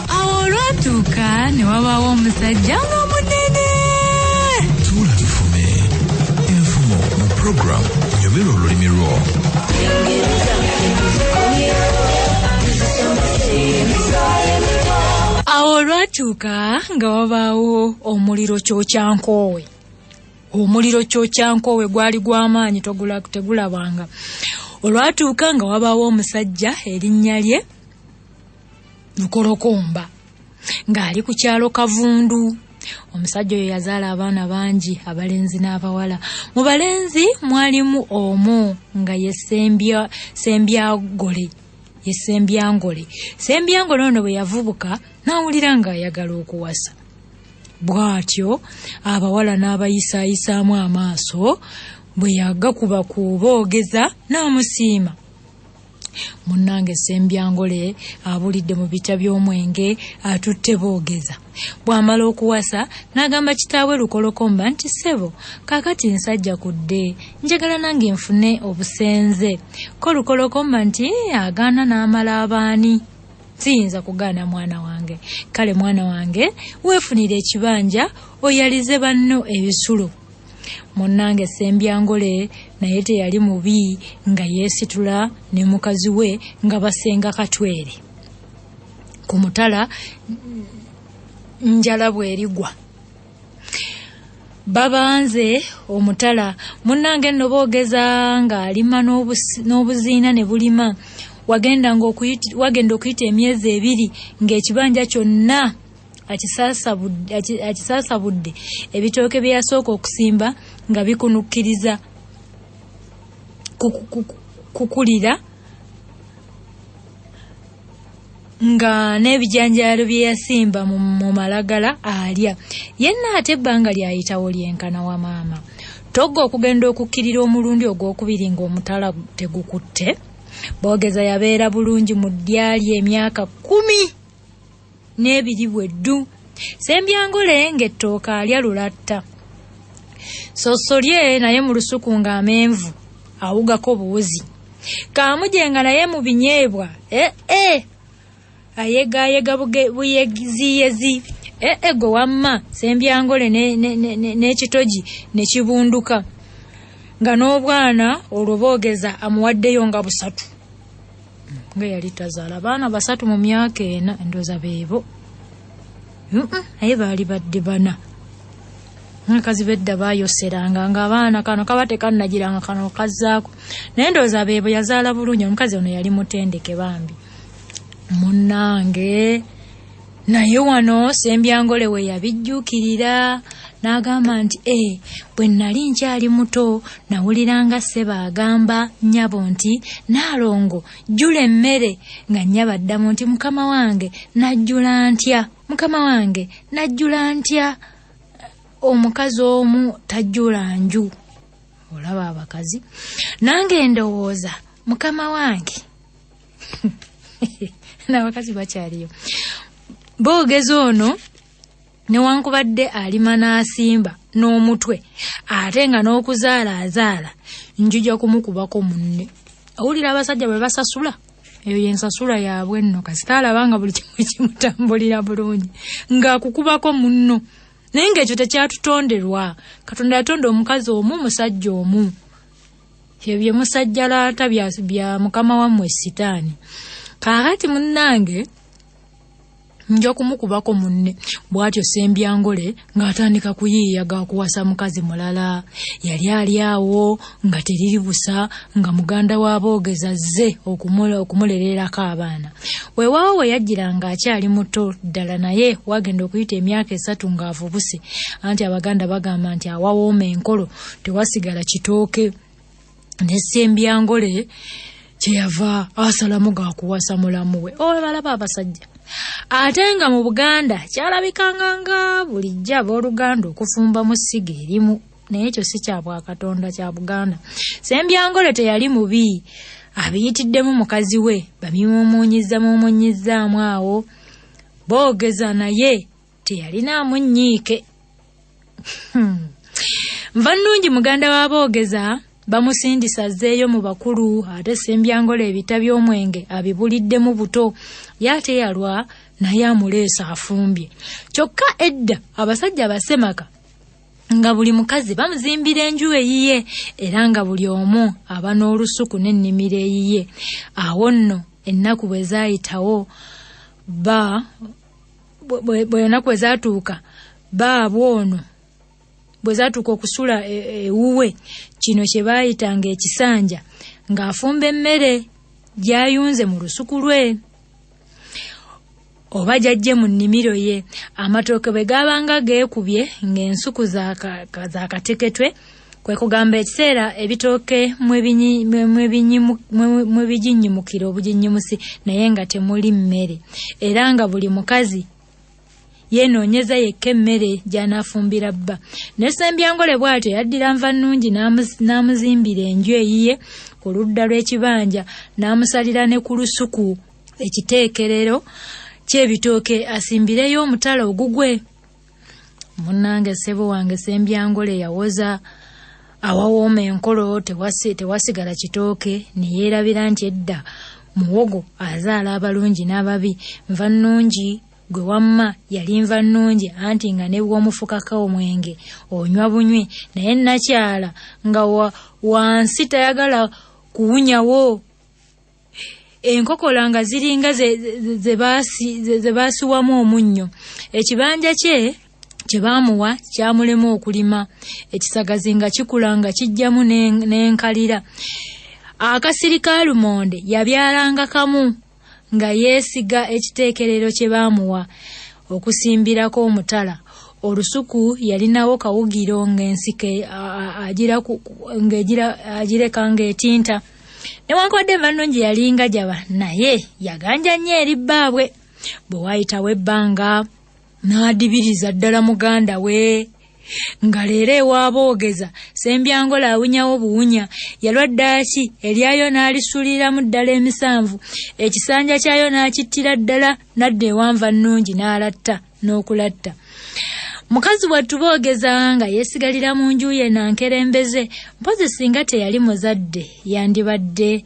Awo olwatuuka ne wabaawo omusajja nga munene. Tuula tufume enfumo mu program Nyumirwa Olulimi Lwo. Awo olwatuuka nga wabaawo omuliro kyokyankoowe. Omuliro kyokyankoowe gwali gw'amaanyi tegulabanga. Olwatuuka nga wabaawo omusajja erinnya lye Lukolokomba ng'ali ku kyalo Kavundu. Omusajja oyo yazaala abaana bangi, abalenzi n'abawala. Mu balenzi mwalimu omu nga ye Sembyagole. Ye Sembyangole. Sembyangole ono bwe yavubuka n'awulira ng'ayagala okuwasa. Bw'atyo abawala n'abayisaayisaamu amaaso, bwe yagakuba ku boogeza n'amusiima. Munnange Sembyangole abulidde mu bita by'omwenge atutte boogeza. Bw'amala okuwasa n'agamba kitaawe Lukolokomba nti ssebo kaakati nsajja kudde, njagala nange nfune obusenze. Ko Lukolokomba nti agaana n'amala abaani. Siyinza kugaana mwana wange. Kale mwana wange weefunire ekibanja oyalize banno ebisulo. Munnange Sembyangole naye teyali mubi nga yeesitula ne mukazi we nga basenga Katwere ku mutala njala bw'erigwa. Babanze omutala. Munnange nno boogeza ng'alima n'obuziina ne bulima. Wagenda okuyita emyezi 2 ng'ekibanja kyonna akisaasabudde ebitooke bye yasooka okusimba nga bikunukkiriza kukulira nga n'ebijanjaalo bye yasimba mu malagala alya. Yenna ate ebbanga lyayitawo lyenkana wa maama. Togga okugenda okukkirira omulundi ogwokubiri ng'omutala tegukutte. Boogeza yabeera bulungi mu ddya lye emyaka 12 bweddu. Sembyangole ng'ettooka alya lulatta. Sosolye naye mu lusuku ng'amenvu awugako buwuzi. Kaamuje nga naye mu binyeebwa ayegaayega buyeziyezi. Gwe wamma Sembyangole n'ekitogi ne kibunduka nga n'obwana olwo boogeza amuwaddeyo nga 3. Nga yali tazaala baana 3 mu myaka 4, ndowooza beebo. Naye baali badde 4. Abakazi b'edda baayoseranga ng'abaana kano kaba tekannagiranga kano kazzaako. Naye ndowooza beebo yazaala bulungi, omukazi ono yali mutendeke bambi. Munnange naye wano Sembyangole we yabijjuukirira n'agamba nti bwe nnali nkyali muto nawuliranga ssebo agamba nnyabo nti Naalongo jjula emmere, nga nnyabo addamu nti mukama wange najjula ntya, mukama wange najjula ntya, omukazi omu tajjula nju. Olaba abakazi. Nange ndowooza mukama wange n'abakazi bakyaliyo. Boogeza ono newankubadde alima n'asimba n'omutwe ate nga n'okuzaala azaala, njuja kumukubako munne. Owulira abasajja bwe basasula, eyo y'ensasula yaabwe nno. Kasita alaba nga buli kimu kimutambulira bulungi ng'akukubako munno. Naye ng'ekyo tekyatutonderwa. Katonda yatonda omukazi omu, omusajja omu. Ebyo bye musajja laata bya mukama wammwe Sitaani. Kaakati munnange nja kumukubako munne. Bw'atyo Sembyangole ng'atandika kuyiiya ga kuwasa mukazi mulala. Yali ali awo nga teriri busa, nga muganda wa Boogeza azze okumulererako abaana. Weewaawo we yajjira ng'akyali muto ddala, naye wagenda okuyita emyaka 3 ng'avubuse. Anti Abaganda bagamba nti awawooma enkolo tewasigala kitooke. Ne Sembyangole kyeyava asalamu ga kuwasa mulamu we. Balaba abasajja. Ate nga mu Buganda kyalabikanga nga bulijjo abooluganda okufumba mu ssiga erimu, naye ekyo si kya Bwakatonda, kya Buganda. Sembyangole teyali mubi, abiyitiddemu mukazi we, bamimumuunyiza mumuunyizzaamu awo. Boogeza naye teyalinaamu nnyiike. Nva nnungi muganda wa Boogeza Bamusindise azzeeyo mu bakulu, ate Ssembyangole ebita by'omwenge abibuliddemu buto. Ye ate yalwa naye amuleese afumbye. Kyokka edda abasajja basemaka nga buli mukazi bamuzimbira enju eyiye, era nga buli omu aba n'olusuku n'ennimiro eyiye. Awo nno ennaku bwe zaayitawo bwe ennaku bwe zaatuuka baabwe ono bwe zaatuuka okusula ewuwe, kino kye baayitanga ekisanja, ng'afumba emmere gy'ayunze mu lusuku lwe oba gy'aggye mu nnimiro ye. Amatooke bwe gaabanga geekubye ng'ensuku za kateketwe, kwe kugamba ekiseera ebitooke mwe biginnyimukira obuginnyimusi, naye nga temuli mmere, era nga buli mukazi yeenoonyeza yekka emmere gy'anaafumbira bba. Ne Ssembyangole bw'atyo yaddira Nvannungi n'amuzimbira enju eyiye ku ludda lw'ekibanja, n'amusalira ne ku lusuku ekiteekerero ky'ebitooke asimbireyo omutala ogugwe. Munnange ssebo wange Ssembyangole yawoza awawooma enkolo tewasigala kitooke, ne yeerabira nti edda muwogo azaala abalungi n'ababi. Nvannungi gwe wamma yali Nvannungi, anti nga ne bw'omufukako omwenge onywa bunywi, naye nnakyala nga wansi tayagala kuwunyawo. Enkokola nga ziringa ze baasiwamu omunnyo. Ekibanja kye kye baamuwa kyamulema okulima, ekisagazi nga kikula nga kijjamu n'enkalira. Akasiri ka lumonde yabyalanga kamu nga yeesiga ekiteekerero kye baamuwa okusimbirako omutala. Olusuku yalinawo kawugiro ng'ensike agireka ng'etinta. Newankubadde Nvannungi yalinga jaba, naye yaganja nnyo eri bbaabwe. Bwe waayitawo ebbanga n'adibiriza ddala muganda we, nga leero ewaboogeza Ssembyangole awunyawo buwunya. Yalwa ddaaki eryayo n'alisuliramu ddala emisanvu, ekisanja kyayo n'akittira ddala, n'adda ewa Nvannungi n'alatta n'okulatta. Mukazi wattu boogeza nga yeesigalira mu nju ye nankerembeze, mpozi singa teyali muzadde yandibadde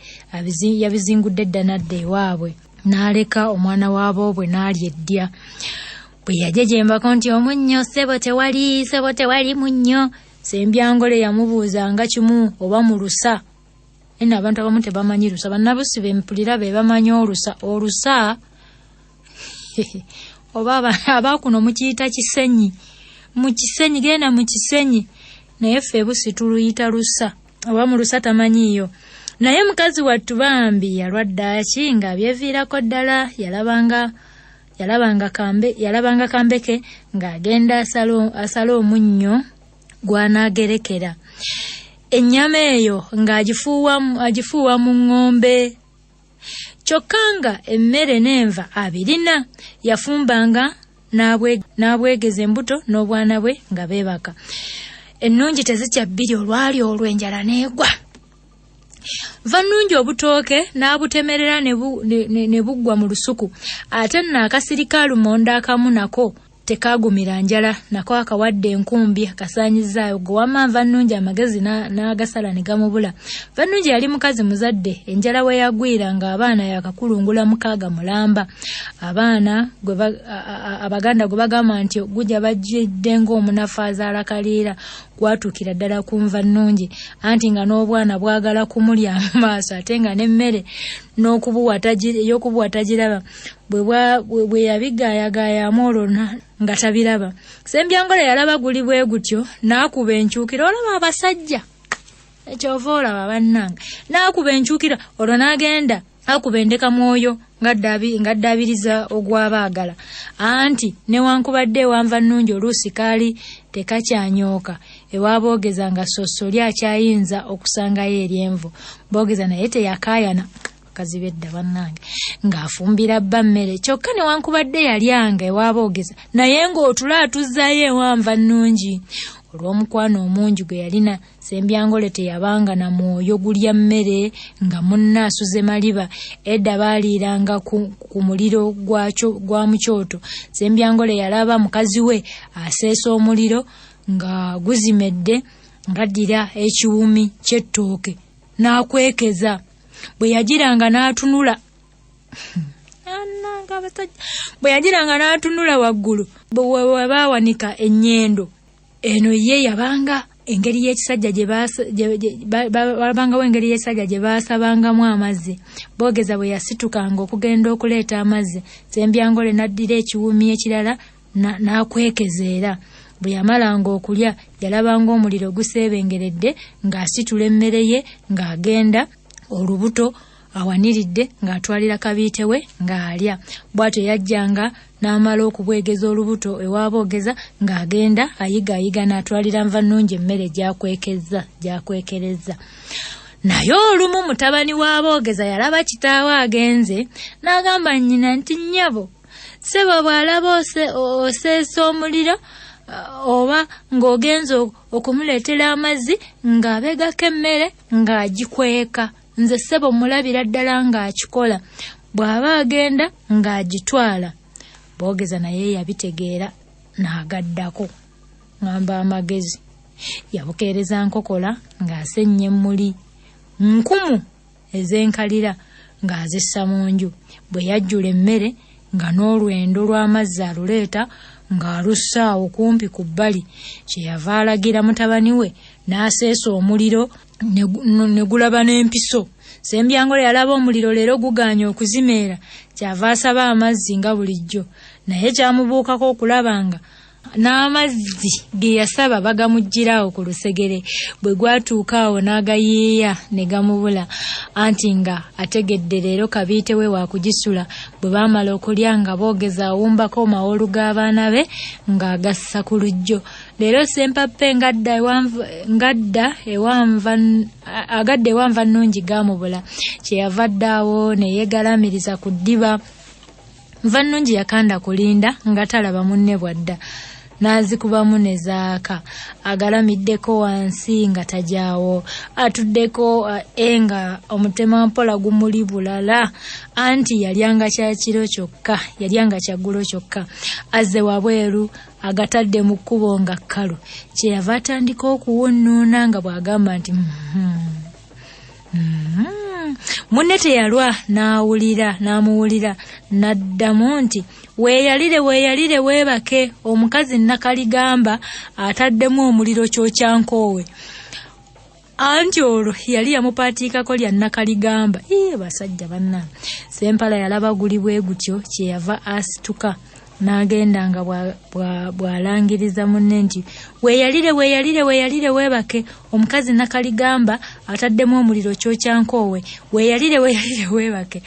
yabizingudde dda n'adda ewaabwe, n'aleka omwana w'aboobwe n'alya eddya. Bwe yajejembako nti omunnyo ssebo tewali, ssebo tewali munnyo, Ssembyangole yamubuuzanga kimu oba mu lusa. Eno abantu abamu tebamanyi lusa, bannabusi be mpulira be bamanyi olusa. Olusa oba abakuno mukiyita kisenyi, mu kisenyi, genda mu kisenyi, naye ffe busi tuluyita lusa, oba mu lusa tamanyiiyo. Naye mukazi wattu bambi yalwa ddaaki ng'abyeviirako ddala. Yalabanga kambeke ng'agenda asala omunnyo gw'anaagerekera. Ennyama eyo ng'agifuuwa mu ŋŋombe. Kyokka nga emmere n'enva abirina, yafumbanga n'abwegeza embuto n'obwana bwe nga beebaka. Ennungi tezitya bbiri, olwali olwo enjala n'egwa. Nvannungi obutooke n'abutemerera ne buggwa mu lusuku, ate nno akasiri ka lumonde akamu nako tekaagumira njala, nako akawadde enkumbi akasaanyizaayo. Gwe wamma Nvannungi amagezi n'agasala ne gamubula. Nvannungi yali mukazi muzadde, enjala we yagwira ng'abaana yakakulungula 6 mulamba. Abaana Abaganda gwe bagamba nti gujja bajjidde ng'omunafu azaala kaliira, gwatuukira ddala ku Nvannungi, anti nga n'obwana bwagala kumulya mu maaso, ate nga n'emmere ey'okubuwa tagiraba. Bwe yabigaayagaayamu olwo nga tabiraba. Ssembyangole yalaba guli bwe gutyo n'akuba enkyukira. Olaba abasajja ekyova olaba bannange, n'akuba enkyukira olwo n'agenda akuba endeka mwoyo ng'addaabiriza ogw'abaagala. Anti newankubadde ewa Nvannungi oluusi kaali tekakyanyooka, ewaboogeza nga ssossolye akyayinza okusangayo eryenvu. Boogeza naye teyakaayana, bakazi b'edda bannange, ng'afumbira bba mmere. Kyokka newankubadde yalyanga ewaboogeza, naye ng'otula atuzzaayo ewa Nvannungi. Olw'omukwano omungi gwe yalina, Ssembyangole teyabanga na mwoyo gulya mmere nga munne asuze maliba. Edda baaliiranga ku muliro gwa mu kyoto. Ssembyangole yalaba mukazi we aseesa omuliro nga guzimedde, Ng'addira ekiwumi ky'ettooke n'akwekeza. Bwe yagiranga n'atunula ananga abasajja, bwe yagiranga n'atunula waggulu bwe baawanika ennyendo eno, ye yabanga engeri y'ekisajja gye wabangawo engeri y'ekisajja gye baasabangamu amazzi. Boogeza bwe yasitukanga okugenda okuleeta amazzi, Sembyangole n'addira ekiwumi ekirala n'akwekeza. Era bwe yamalanga okulya, yalabanga omuliro guseebengeredde, ng'asitula emmere ye ng'agenda olubuto awaniridde, ng'atwalira kabiite we ng'alya. Bw'atyo yajjanga n'amala okubwegeza olubuto ewaboogeza, ng'agenda ayiga ayiga n'atwalira nva nnungi emmere gyakwekezza gyakwekereza. Naye olumu mutabani w'aboogeza yalaba kitaawe agenze, n'agamba nnyina nti, "Nnyabo, ssebo bw'alaba oseesa omuliro oba ng'ogenza okumuleetera amazzi, ng'abegako emmere ng'agikweka. Nze ssebo mulabira ddala ng'akikola, bw'aba agenda ng'agitwala." Boogeza naye yabitegeera n'agaddako ŋŋamba amagezi. Yabukeereza nkokola ng'asennya emmuli nkumu ez'enkalira ng'azissa mu nju. Bwe yajjula emmere, nga n'olwendo lw'amazzi aluleeta ng'alussa awo kumpi ku bbali. Kyeyava alagira mutabani we n'aseesa omuliro ne gulaba n'empiso. Sembyangole yalaba omuliro leero gugaanye okuzimeera, kyava asaba amazzi nga bulijjo. Naye kyamubuukako okulaba nga n'amazzi ge yasaba bagamuggyiraawo ku lusegere. Bwe gwatuuka awo n'agayiiya ne gamubula, anti nga ategedde leero kabiite we waakugisula. Bwe baamala okulya, nga boogeza awumbako mawolu g'abaana be ng'agassa ku luggyo. Leero Sempappe ngadda ewanva agadda ewanva nnungi gaamubula, kyeyava addaawo ne yeegalamiriza ku ddiba. Nvannungi yakanda kulinda nga talaba munne bwadda, n'azikubamu ne zaaka. Agalamiddeko wansi nga tajaawo, atuddeko e nga omutemampola gumuli bulala, anti yalyanga kyakiro kyokka, yalyanga kyaggulo kyokka. Azze wabweru agatadde mu kkubo nga kkalu, kyeyava atandika okuwunnuuna nga bw'agamba nti, Munne teyalwa n'awulira n'amuwulira, n'addamu nti, "Weeyalire, weeyalire weebake, omukazi Nakaligamba ataddemu omuliro kyokyankoowe." Anti olwo yali yamupaatiikako lya Nakaligamba. Iye basajja bannange! Sempala yalaba guli bwe gutyo, kyeyava asituka n'agenda nga bw'alangiriza munne nti, "Weeyalire, weeyalire, weeyalire weebake, omukazi Nakaligamba ataddemu omuliro kyokyankoowe. Weeyalire, weeyalire weebake,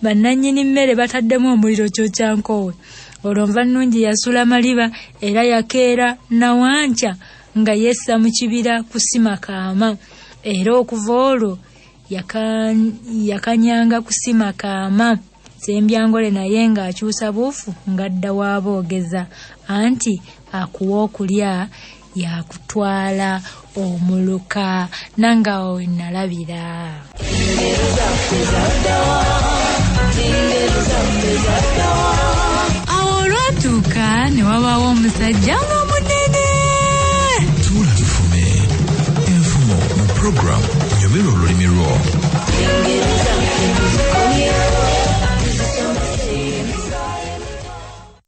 bannannyini mmere bataddemu omuliro kyokyankoowe." Olwo Nvannungi yasula maliba, era yakeera nawanca nga yessa mu kibira kusima kaama. Era okuva olwo yakanyanga kusima kaama. Sembyangole naye ng'akyusa buufu ng'adda w'aboogeza, anti akuwa okulya yakutwala omuluka. Nange awo we nalabira. Awo olwatuuka ne wabaawo omusajja nga munene. Tuula tufume enfumo mu program Nyumirwa Olulimi Lwo.